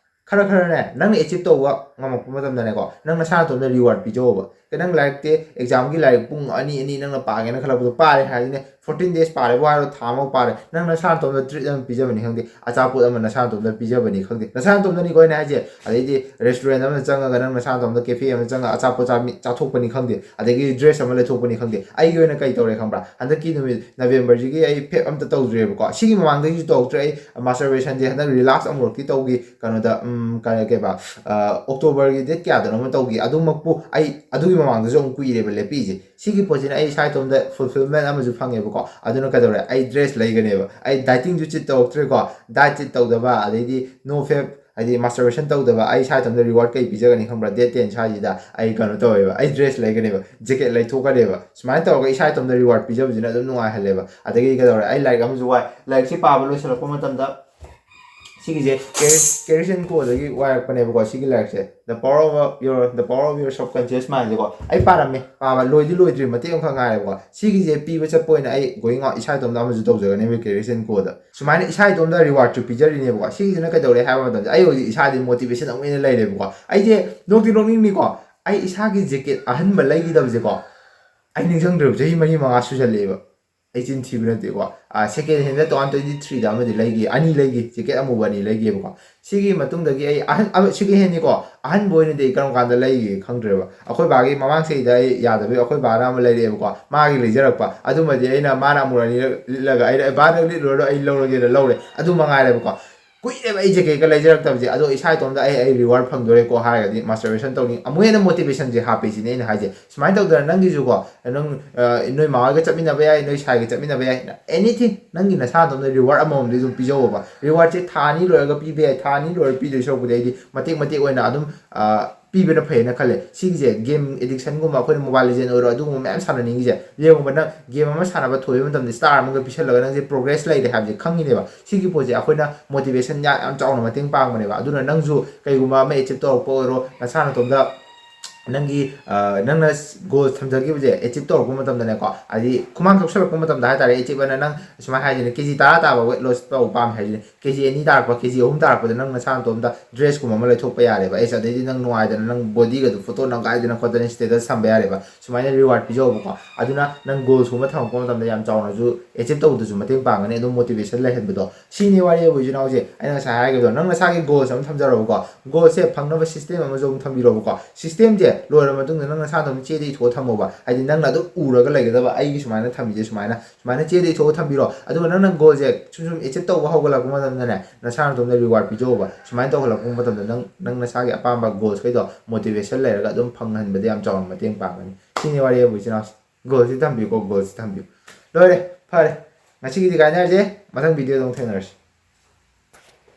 ꯈꯔ ꯈꯔꯅꯦ, ꯅꯪꯅ ꯑꯦꯆꯤꯞ ꯇꯧꯕ ꯉꯝꯃꯛꯄ ꯃꯇꯝꯗꯅꯦꯀꯣ, ꯅꯪ ꯅꯁꯥ ꯅꯇꯣꯝꯗ ꯔꯤꯋꯥꯔꯗ ꯄꯤꯖꯧꯕ꯫ ꯅꯪ ꯂꯥꯏꯔꯤꯛꯇꯤ, ꯑꯦꯛꯖꯥꯝꯒꯤ ꯂꯥꯏꯔꯤꯛ ꯄꯨꯡ ꯑꯅꯤ, ꯑꯅꯤ ꯅꯪꯅ ꯄꯥꯒꯦꯅ ꯈꯜꯂꯛꯄꯗꯣ ꯄꯥꯔꯦ ꯍꯥꯏꯔꯗꯤꯅꯦ, ꯐꯣꯔꯇꯤꯟ ꯗꯦꯖ ꯄꯥꯔꯦꯕꯨ ꯍꯥꯏꯔꯣ, ꯊꯥ ꯑꯃ ꯄꯥꯔꯦ, ꯅꯪ ꯅꯁꯥ ꯅꯇꯣꯝꯗ ꯇ꯭ꯔꯤꯠ ꯑꯃ ꯄꯤꯖꯕꯅꯤ ꯈꯪꯗꯦ, ꯑꯆꯥꯄꯣꯠ ꯑꯃ ꯅꯁꯥ ꯅꯇꯣꯝꯗ ꯄꯤꯖꯕꯅꯤ ꯈꯪꯗꯦ, ꯅꯁꯥ ꯅꯇꯣꯝꯗꯅꯤꯀꯣ ꯑꯩꯅ ꯍꯥꯏꯁꯦ꯫ ꯑꯗꯩꯗꯤ ꯔꯦꯁꯇꯨꯔꯦꯟ ꯑꯃꯗ ꯆꯪꯉꯒ, ꯅꯪ ꯅꯁꯥ ꯅꯇꯣꯝꯗ ꯀꯦꯐꯦ ꯑꯃ ꯆꯪꯉꯒ ꯑꯆꯥꯄꯣꯠ ꯆꯥꯃꯤ-, ꯆꯥꯊꯣꯛꯄꯅꯤ ꯈꯪꯗꯦ, ꯑꯗꯒꯤ ꯗ꯭ꯔꯦꯁ ꯑꯃ ꯂꯩꯊꯣꯛꯄꯅꯤ ꯈꯪꯗꯦ꯫ ꯑꯩꯒꯤ ꯑꯣꯏꯅ ꯀꯩ ꯇꯧꯔꯦ ꯈꯪꯕ꯭ꯔꯥ? ꯍꯟꯗꯛꯀꯤ ꯅꯨꯃꯤꯠ ꯅꯕꯦꯝꯕꯔꯁꯤꯒꯤ ꯑꯩ ꯐꯦꯞ ꯑꯝꯇ ꯇꯧꯗ꯭ꯔꯦꯕꯀꯣ꯫ ꯁꯤꯒꯤ ꯃꯃꯥꯡꯗꯒꯤꯁꯨ ꯇꯧꯔꯛꯇ꯭ꯔꯦ꯫ ꯑꯩ ꯃꯥꯁꯇꯔꯕꯦꯁꯟꯁꯦ ꯍꯟꯗꯛ ꯔꯤꯂꯥꯛꯁ ꯑꯃꯨꯔꯛꯇꯤ ꯇꯧꯈꯤ, ꯀꯩꯅꯣꯗ, ꯎꯝ, ꯀꯩ-, ꯀꯩꯕ, ꯑ, ꯑꯣꯛꯇꯣꯕꯔꯒꯤ ꯗꯦꯠ ꯀꯌꯥꯗꯅꯣ ꯑꯃ ꯇꯧꯈꯤ꯫ ꯑꯗꯨꯃꯛꯄꯨ ꯑꯩ ꯑꯗꯨꯒꯤ ꯃꯃꯥꯡꯗꯁꯨ ꯑꯃꯨꯛ ꯀꯨꯏꯔꯦꯕ ꯂꯦꯞꯄꯤꯁꯦ꯫ ꯁꯤꯒꯤ ꯄꯣꯠꯁꯤꯅ ꯑꯩ ꯏꯁꯥ ꯏꯇꯣꯝꯇ ꯐꯨꯜꯐꯤꯜꯃꯦꯟ ꯑꯃꯁꯨ ꯐꯪꯉꯦꯕꯀꯣ꯫ ꯑꯗꯨꯅ ꯀꯩꯗꯧꯔꯦ? ꯑꯩ ꯗ꯭ꯔꯦꯁ ꯂꯩꯒꯅꯦꯕ꯫ ꯑꯩ ꯗꯥꯏꯇꯤꯡꯁꯨ ꯆꯤꯠ ꯇꯧꯔꯛꯇ꯭ꯔꯦꯀꯣ꯫ ꯗꯥꯏꯠ ꯆꯤꯠ ꯇꯧꯗꯕ, ꯑꯗꯩꯗꯤ ꯅꯣ ꯐꯦꯞ, ꯍꯥꯏꯗꯤ ꯃꯥꯁꯇꯔꯕꯦꯁꯟ ꯇꯧꯗꯕ꯫ ꯑꯩ ꯏꯁꯥ ꯏꯇꯣꯝꯇ ꯔꯤꯋꯥꯔꯗ ꯀꯩ ꯄꯤꯖꯒꯅꯤ ꯈꯪꯕ꯭ꯔꯥ? ꯗꯦꯠ ꯇꯦꯟ ꯁ꯭ꯋꯥꯏꯁꯤꯗ ꯑꯩ ꯀꯩꯅꯣ ꯇꯧꯋꯦꯕ, ꯑꯩ ꯗ꯭ꯔꯦꯁ ꯂꯩꯒꯅꯦꯕ, ꯖꯦꯀꯦꯠ ꯂꯩꯊꯣꯛꯀꯅꯦꯕ꯫ ꯁꯨꯃꯥꯏꯅ ꯇꯧꯔꯒ ꯏꯁꯥ ꯏꯇꯣꯝꯇ ꯔꯤꯋꯥꯔꯗ ꯄꯤꯖꯕꯁꯤꯅ ꯑꯗꯨꯝ ꯅꯨꯡꯉꯥꯏꯍꯜꯂꯦꯕ꯫ ꯑꯗꯒꯤ ꯀꯩꯗꯧꯔꯦ? ꯑꯩ ꯂꯥꯏꯔꯤꯛ ꯑꯃꯁꯨ ꯋꯥꯏ, ꯂꯥꯏꯔꯤꯛꯁꯦ ꯄꯥꯕ ꯂꯣꯏꯁꯤꯜꯂꯛꯄ ꯃꯇꯝꯗ ꯁꯤꯒꯤꯁꯦ ꯀꯦꯔꯤꯁ ꯑꯦꯟ ꯀꯣꯗꯒꯤ ꯋꯥꯏꯔꯛꯄꯅꯦꯕꯀꯣ꯫ ꯁꯤꯒꯤ ꯂꯥꯏꯔꯤꯛꯁꯦ, The Power of Your, The Power of Your Subconscious Mindꯁꯦꯀꯣ꯫ ꯑꯩ ꯄꯥꯔꯝꯃꯦ, ꯄꯥꯕ ꯂꯣꯏꯗꯤ ꯂꯣꯏꯗ꯭ꯔꯤ, ꯃꯇꯦꯛ ꯑꯃꯈꯛ ꯉꯥꯏꯔꯦꯕꯀꯣ꯫ ꯁꯤꯒꯤꯁꯦ ꯄꯤꯕ ꯆꯠꯄ ꯑꯣꯏꯅ ꯑꯩ going out ꯏꯁꯥ ꯏꯇꯣꯝꯇ ꯑꯃꯁꯨ ꯇꯧꯖꯒꯅꯦꯕ ꯀꯦꯔꯤꯁ ꯑꯦꯟ ꯀꯣꯗ꯫ ꯁꯨꯃꯥꯏꯅ ꯏꯁꯥ ꯏꯇꯣꯝꯇ ꯔꯤꯋꯥꯔꯗꯁꯨ ꯄꯤꯖꯔꯤꯅꯦꯕꯀꯣ꯫ ꯁꯤꯒꯤꯁꯤꯅ ꯀꯩꯗꯧꯔꯦ ꯍꯥꯏꯕ ꯃꯇꯝꯗ ꯑꯩ ꯍꯧꯖꯤꯛ ꯏꯁꯥꯗꯤ ꯃꯣꯇꯤꯚꯦꯁꯟ ꯑꯃꯨꯛ ꯍꯦꯟꯅ ꯂꯩꯔꯦꯕꯀꯣ꯫ ꯑꯩꯁꯦ ꯅꯣꯛꯇꯤ ꯅꯣꯛꯅꯤꯡꯅꯤꯀꯣ, ꯑꯩ ꯏꯁꯥꯒꯤ ꯖꯦꯀꯦꯠ ꯑꯍꯟꯕ ꯂꯩꯈꯤꯗꯕꯁꯦꯀꯣ, ꯑꯩ ꯅꯤꯡꯁꯤꯡꯗ꯭ꯔꯦꯕ, ꯆꯍꯤ ꯃꯔꯤ ꯃꯉꯥ ꯁꯨꯖꯜꯂꯛꯑꯦꯕ꯫ ꯑꯩ ꯆꯤꯟ ꯊꯤꯕ ꯅꯠꯇꯦꯀꯣ꯫ ꯁꯦꯀꯦꯟ ꯍꯦꯟꯗ ꯇꯨ ꯊꯥꯎꯖꯟ ꯇ꯭ꯋꯦꯟꯇꯤ ꯊ꯭ꯔꯤꯗ ꯑꯃꯗꯤ ꯂꯩꯈꯤ, ꯑꯅꯤ ꯂꯩꯈꯤ, ꯖꯦꯀꯦꯠ ꯑꯃꯨꯕ ꯑꯅꯤ ꯂꯩꯈꯤꯕꯀꯣ꯫ ꯁꯤꯒꯤ ꯃꯇꯨꯡꯗꯒꯤ ꯑꯩ ꯑꯍꯟ, ꯁꯦꯀꯦꯟ ꯍꯦꯟꯅꯤꯀꯣ, ꯑꯍꯟꯕ ꯑꯣꯏꯅꯗꯤ ꯑꯩ ꯀꯔꯝ ꯀꯥꯟꯗ ꯂꯩꯈꯤꯒꯦ ꯈꯪꯗ꯭ꯔꯦꯕ꯫ ꯑꯩꯈꯣꯏ ꯕꯥꯒꯤ ꯃꯃꯥꯡ ꯆꯍꯤꯗ ꯑꯩ ꯌꯥꯗꯕꯒꯤ ꯑꯩꯈꯣꯏ ꯕꯥꯅ ꯑꯃ ꯂꯩꯔꯛꯑꯦꯕꯀꯣ, ꯃꯥꯒꯤ ꯂꯩꯖꯔꯛꯄ꯫ ꯑꯗꯨꯃꯗꯤ ꯑꯩꯅ, ꯃꯥꯅ ꯑꯃꯨꯔꯛ ꯑꯅꯤꯔꯛ ꯂꯤꯠꯂꯒ ꯑꯩꯅ, "ꯑꯦ, ꯕꯥ, ꯅꯪ ꯂꯤꯠꯂꯨꯔꯅꯨ, ꯑꯩ ꯂꯧꯔꯒꯦꯅ" ꯂꯧꯔꯦ꯫ ꯑꯗꯨ ꯃꯉꯥꯏꯔꯦꯕꯀꯣ꯫ ꯀꯨꯏꯔꯦꯕ ꯑꯩ ꯖꯦꯀꯦꯠꯀ ꯂꯩꯖꯔꯛꯇꯕꯁꯦ꯫ ꯑꯗꯣ ꯏꯁꯥ ꯏꯇꯣꯝꯇ ꯑꯩ, "ꯑꯩ ꯔꯤꯋꯥꯔꯗ ꯐꯪꯗꯣꯔꯦꯀꯣ" ꯍꯥꯏꯔꯒꯗꯤ ꯃꯥꯁꯇꯔꯕꯦꯁꯟ ꯇꯧꯅꯤ꯫ ꯑꯃꯨꯛ ꯍꯦꯟꯅ ꯃꯣꯇꯤꯚꯦꯁꯟꯁꯦ ꯍꯥꯞꯄꯦ ꯁꯤꯅꯦ ꯑꯩꯅ ꯍꯥꯏꯁꯦ꯫ ꯁꯨꯃꯥꯏꯅ ꯇꯧꯗꯅ ꯅꯪꯒꯤꯁꯨꯀꯣ, ꯅꯪ, ꯑ, ꯅꯣꯏ ꯃꯥ ꯍꯣꯏꯒ ꯆꯠꯃꯤꯟꯅꯕ ꯌꯥꯏ, ꯅꯣꯏ ꯁꯥꯏꯒ ꯆꯠꯃꯤꯟꯅꯕ ꯌꯥꯏ, ꯑꯦꯅꯤꯊꯤꯡ, ꯅꯪꯒꯤ ꯅꯁꯥ ꯅꯇꯣꯝꯇ ꯔꯤꯋꯥꯔꯗ ꯑꯃꯃꯝꯗꯤ ꯑꯗꯨꯝ ꯄꯤꯖꯧꯑꯣꯕ꯫ ꯔꯤꯋꯥꯔꯗꯁꯦ ꯊꯥ ꯑꯅꯤ ꯂꯣꯏꯔꯒ ꯄꯤꯕ ꯌꯥꯏ, ꯊꯥ ꯑꯅꯤ ꯂꯣꯏꯔꯒ ꯄꯤꯗꯣꯏ ꯁꯔꯨꯛꯄꯨꯗꯤ ꯑꯩꯗꯤ ꯃꯇꯦꯛ ꯃꯇꯦꯛ ꯑꯣꯏꯅ ꯑꯗꯨꯝ, ꯑ, ꯄꯤꯕꯅ ꯐꯩꯌꯦꯅ ꯈꯜꯂꯦ꯫ ꯁꯤꯒꯤꯁꯦ ꯒꯦꯝ ꯑꯦꯗꯤꯛꯁꯟꯒꯨꯝꯕ, ꯑꯩꯈꯣꯏꯅ ꯃꯣꯕꯥꯏꯜ ꯂꯤꯖꯦꯟ ꯑꯣꯏꯔꯣ, ꯑꯗꯨꯒꯨꯝꯕ ꯃꯌꯥꯝ ꯁꯥꯟꯅꯅꯤꯡꯉꯤꯁꯦ, ꯌꯦꯡꯉꯨꯕ, ꯅꯪ ꯒꯦꯝ ꯑꯃ ꯁꯥꯟꯅꯕ ꯊꯣꯏꯕ ꯃꯇꯝꯗ ꯁ꯭ꯇꯥꯔ ꯑꯃꯒ ꯄꯤꯁꯜꯂꯒ ꯅꯪꯁꯦ ꯄ꯭ꯔꯣꯒ꯭ꯔꯦꯁ ꯂꯩꯔꯦ ꯍꯥꯏꯕꯁꯦ ꯈꯪꯉꯤꯅꯦꯕ꯫ ꯁꯤꯒꯤ ꯄꯣꯠꯁꯦ ꯑꯩꯈꯣꯏꯅ ꯃꯣꯇꯤꯚꯦꯁꯟ ꯌꯥꯝ, ꯌꯥꯝ ꯆꯥꯎꯅ ꯃꯇꯦꯡ ꯄꯥꯡꯕꯅꯦꯕ꯫ ꯑꯗꯨꯅ ꯅꯪꯁꯨ ꯀꯩꯒꯨꯝꯕ ꯑꯃ ꯑꯦꯆꯤꯞ ꯇꯧꯔꯛꯄ ꯑꯣꯏꯔꯣ, ꯅꯁꯥ ꯅꯇꯣꯝꯇ ꯅꯪꯒꯤ, ꯑ, ꯅꯪꯅ ꯒꯣꯜ ꯊꯝꯖꯈꯤꯕꯁꯦ ꯑꯦꯆꯤꯞ ꯇꯧꯔꯛꯄ ꯃꯇꯝꯗꯅꯦꯀꯣ, ꯍꯥꯏꯗꯤ ꯈꯨꯃꯥꯡ ꯊꯣꯛꯆꯜꯂꯛꯄ ꯃꯇꯝꯗ ꯍꯥꯏꯇꯥꯔꯦ, ꯑꯦꯆꯤꯞ ꯑꯅ ꯅꯪ ꯁꯨꯃꯥꯏꯅ ꯍꯥꯏꯁꯤꯅꯦ, "ꯀꯦ ꯖꯤ ꯇꯔꯥ ꯇꯥꯕ ꯋꯦꯠ ꯂꯣꯁ ꯇꯧꯕ ꯄꯥꯝꯃꯦ" ꯍꯥꯏꯁꯤꯅꯦ, "ꯀꯦ ꯖꯤ ꯑꯅꯤ ꯇꯥꯔꯛꯄ, ꯀꯦ ꯖꯤ ꯑꯍꯨꯝ ꯇꯥꯔꯛꯄꯗ ꯅꯪ ꯅꯁꯥ ꯅꯇꯣꯝꯇ ꯗ꯭ꯔꯦꯁꯀꯨꯝꯕ ꯑꯃ ꯂꯩꯊꯣꯛꯄ ꯌꯥꯔꯦꯕ"꯫ ꯑꯦꯁ, ꯑꯗꯩꯗꯤ ꯅꯪ ꯅꯨꯡꯉꯥꯏꯗꯅ ꯅꯪ ꯕꯣꯗꯤꯒꯗꯨ ꯐꯣꯇꯣ ꯅꯝꯒꯥꯏꯗꯅ ꯈꯣꯠꯇꯅ ꯁ꯭ꯇꯦꯇꯁ ꯊꯝꯕ ꯌꯥꯔꯦꯕ꯫ ꯁꯨꯃꯥꯏꯅ ꯔꯤꯋꯥꯔꯗ ꯄꯤꯖꯧꯕꯀꯣ꯫ ꯑꯗꯨꯅ ꯅꯪ ꯒꯣꯜꯁꯀꯨꯝꯕ ꯊꯝꯃꯛꯄ ꯃꯇꯝꯗ ꯌꯥꯝ ꯆꯥꯎꯅꯁꯨ ꯑꯦꯆꯤꯞ ꯇꯧꯕꯗꯁꯨ ꯃꯇꯦꯡ ꯄꯥꯡꯒꯅꯤ, ꯑꯗꯨꯝ ꯃꯣꯇꯤꯚꯦꯁꯟ ꯂꯩꯍꯟꯕꯗꯣ꯫ ꯁꯤꯅꯤ ꯋꯥꯔꯤ ꯑꯕꯨ, ꯏꯆꯤꯟ ꯏꯅꯥꯎꯁꯦ꯫ ꯑꯩꯅ ꯉꯁꯥꯏ ꯍꯥꯏꯈꯤꯕꯗꯣ, ꯅꯪ ꯅꯁꯥꯒꯤ ꯒꯣꯜꯁ ꯑꯃ ꯊꯝꯖꯔꯣꯕꯀꯣ꯫ ꯒꯣꯜꯁꯦ ꯐꯪꯅꯕ ꯁꯤꯁꯇꯦꯝ ꯑꯃꯁꯨ ꯑꯗꯨꯝ ꯊꯝꯕꯤꯔꯣꯕꯀꯣ꯫ ꯁꯤꯁꯇꯦꯝꯁꯦ ꯂꯣꯏꯔꯕ ꯃꯇꯨꯡꯗ ꯅꯪ ꯅꯁꯥꯗꯣ ꯑꯗꯨꯝ ꯆꯦꯗ ꯏꯊꯣꯛꯑ ꯊꯝꯃꯣꯕ꯫ ꯍꯥꯏꯗꯤ ꯅꯪꯅ ꯑꯗꯨꯝ ꯎꯔꯒ ꯂꯩꯒꯗꯕ, ꯑꯩꯒꯤ ꯁꯨꯃꯥꯏꯅ ꯊꯝꯃꯤꯁꯦ ꯁꯨꯃꯥꯏꯅ, ꯁꯨꯃꯥꯏꯅ ꯆꯦꯗ ꯏꯊꯣꯛꯑ ꯊꯝꯕꯤꯔꯣ꯫ ꯑꯗꯨꯒ ꯅꯪꯅ ꯒꯣꯜꯁꯦ ꯁꯨꯝ ꯁꯨꯝ ꯑꯦꯆꯤꯞ ꯇꯧꯕ ꯍꯧꯒꯠꯂꯛꯄ ꯃꯇꯝꯗꯅꯦ, ꯅꯁꯥ ꯅꯇꯣꯝꯗ ꯔꯤꯋꯥꯔꯗ ꯄꯤꯖꯧꯕ꯫ ꯁꯨꯃꯥꯏꯅ ꯇꯧꯍꯜꯂꯛꯄ ꯃꯇꯝꯗ ꯅꯪ, ꯅꯪ ꯅꯁꯥꯒꯤ ꯑꯄꯥꯝꯕ ꯒꯣꯜꯁꯈꯩꯗꯣ ꯃꯣꯇꯤꯚꯦꯁꯟ ꯂꯩꯔꯒ ꯑꯗꯨꯝ ꯐꯪꯍꯟꯕꯗ ꯌꯥꯝ ꯆꯥꯎꯅ ꯃꯇꯦꯡ ꯄꯥꯡꯒꯅꯤ꯫ ꯁꯤꯅꯤ ꯋꯥꯔꯤ ꯑꯕꯨ, ꯏꯆꯤꯟ ꯏꯅꯥꯎꯁꯦ꯫ ꯒꯣꯜꯁꯤ ꯊꯝꯕꯤꯌꯨꯀꯣ, ꯒꯣꯜꯁꯤ ꯊꯝꯕꯤꯌꯨ꯫ ꯂꯣꯏꯔꯦ, ꯐꯔꯦ꯫ ꯉꯁꯤꯒꯤꯗꯤ ꯀꯥꯏꯅꯔꯁꯦ, ꯃꯊꯪ ꯚꯤꯗꯤꯑꯣꯗ ꯑꯃꯨꯛ ꯊꯦꯡꯅꯔꯁꯤ꯫